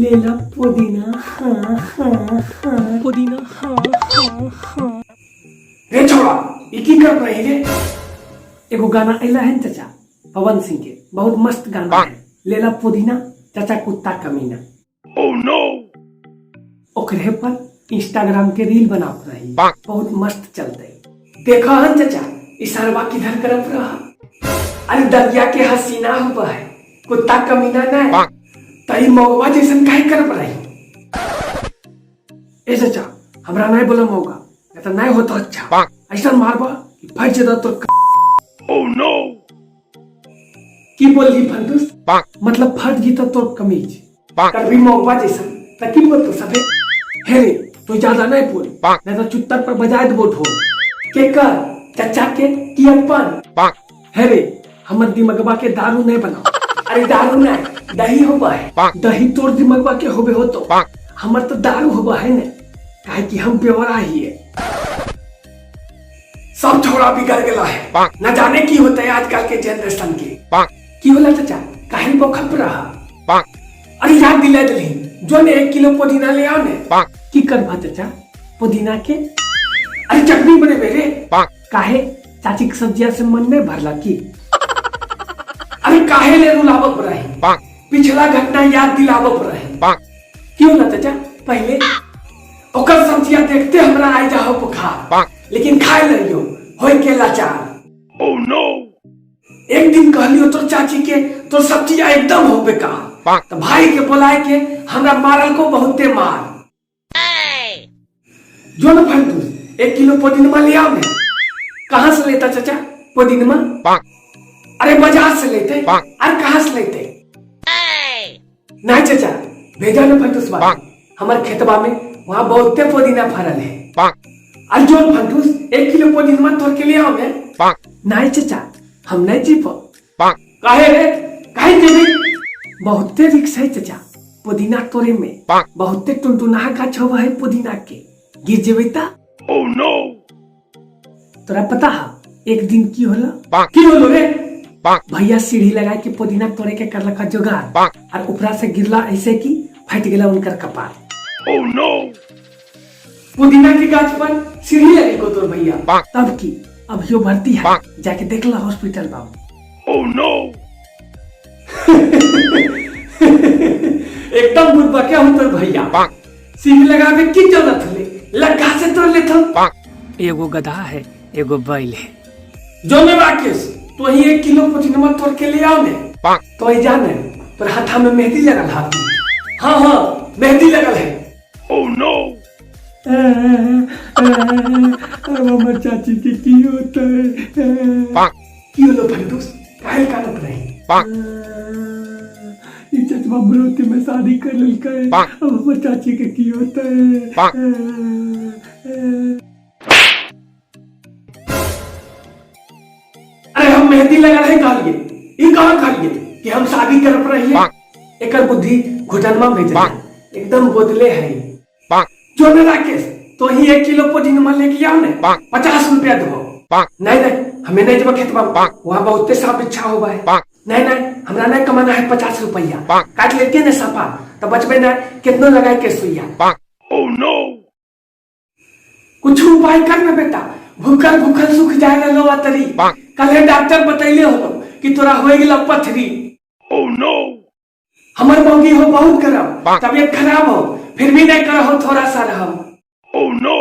लेला पुदीना, हाँ हाँ हाँ पुदीना, हाँ हाँ हाँ। रे छोड़ा, ई की कर रही रे? एगो गाना अला है चाचा पवन सिंह के, बहुत मस्त गाना है, लेला पुदीना चाचा कुत्ता कमीना। Oh no! ओकरे पर इंस्टाग्राम के रील बनात रही, बहुत मस्त चलते। देखा हन चाचा, इशारवा किधर करत रहा? अरे दरिया के हसीना हुआ है, कुत्ता कमीना ना तई मौगवा जैसन काहे करत रही? ए चाचा, हमरा नहीं बोला मौगा, नहीं तो नहीं होता अच्छा, ऐसा मारबा कि फट जेता तो। Oh no! की बोलली फंटूस? मतलब फट जीता तो कमीज कभी मौगवा जैसन त की बोलतो सबे? हे रे, तो ज्यादा नहीं बोल, नहीं तो चुत्तर पर बजाय देबो ढोल। के कर चचा के की अपन? हे रे, हमर दिमगवा के दारू नहीं बनाओ। अरे दारू नहीं, दही होबा है। दही तोर दिमगवा के होबे हो तो, हमर तो दारू होबा है ने, काहे कि हम बेवरा ही है। सब छोड़ा बिगड़ गया है, न जाने की होता है आजकल के जनरेशन के। की होला चाचा, काहे बखप रहा? अरे याद दिला दिली, जो ने 1 किलो पुदीना ले आओ ने। की करबा चाचा पुदीना के? अरे चटनी बनेबे रे। काहे चाची के सब्जिया से मन नहीं भरला की? अरे काहे ले रुलावत रही, पिछला घटना याद दिलावत रही। की होला चाचा पहले? ओकर सब्जिया देखते हमरा आई जाहो बुखार, लेकिन खाए लइयो होय के लाचार। Oh no! एक दिन कहलियो तोर चाची के तोर सब्जिया एकदम हो बेकार, तो भाई के बुलाए के हमरा मारल को बहुते मार। जो न फंटूस, 1 किलो पुदीना ले आओ ने। कहाँ से लेता चाचा पुदीना? अरे बाजार से लेते। अरे कहाँ से लेते? नहीं चाचा, भेजा न फंटूस बा हमार खेतबा में, वहाँ बहुते पुदीना फरल है। अरे जो फंटूस, 1 किलो पुदीना तोड़ के ले आओ ने। नहीं चाचा, हम नहीं जीप। काहे रे, काहे जेबी? बहुते रिक्स है चाचा पुदीना तोड़े में, बहुते टुनटुनाहा गाछ होबा है पुदीना के, गिर जेबे ता। Oh no! तोरा पता है एक दिन की होला? की होलो रे? भैया सीढ़ी लगा के पुदीना तोड़े के करलका जुगाड़, और ऊपरा से गिरला ऐसे कि फट गेला उनकर कपार। Oh no! पुदीना के गाछ पर सीढ़ी लगे को तोर भैया? तब की अभियो भर्ती है, जाके देख ला हॉस्पिटल बाबू। Oh no! एकदम बुद्धवा क्या हो तोर भैया, सीढ़ी लगावे की जरूरत होले, लग्गा से तोड़ लेथो। एगो गधा है, एगो बैल है। जो में राकेश, तो ही 1 किलो पुदीना तोड़ के ले आओ ने। तो ही जाने तोर हाथा में मेहंदी लगल है। हाँ हाँ मेहंदी लगल है। Oh no! अब हमर चाची के की होता है? की होलो फंटूस, काहे कानत रही? ई चचमा बरोती में शादी कर लेलकै, अब हमर चाची के की होता है? अरे हम मेहंदी लगल है कहलिए, ई कहाँ कहलिए कि हम शादी कर रहिए? एकर बुद्धि घुटनमा भेजल है, एकदम बोतले है। जो न राकेश, तो ही 1 किलो पुदीना लेके आओ ने, 50 रुपया दो। नहीं नहीं, हमें नहीं जब खेतवा, वहाँ बहुते सांप इच्छा होबा है। नहीं नहीं, हमरा नहीं कमाना है 50 रुपया, काट लेते ने सापा तो बचबे ना, कितनो लगाए के सुइया। Oh no! कुछ उपाय कर ना बेटा, भूखल भूखल सूख जाए लो अतरी। कल डॉक्टर बतैले हो कि तोरा हो गेल पथरी। Oh no! हमर मौगी हो बहुत गरम, तबियत खराब हो, फिर भी नहीं करो थोड़ा सा रहम। Oh no!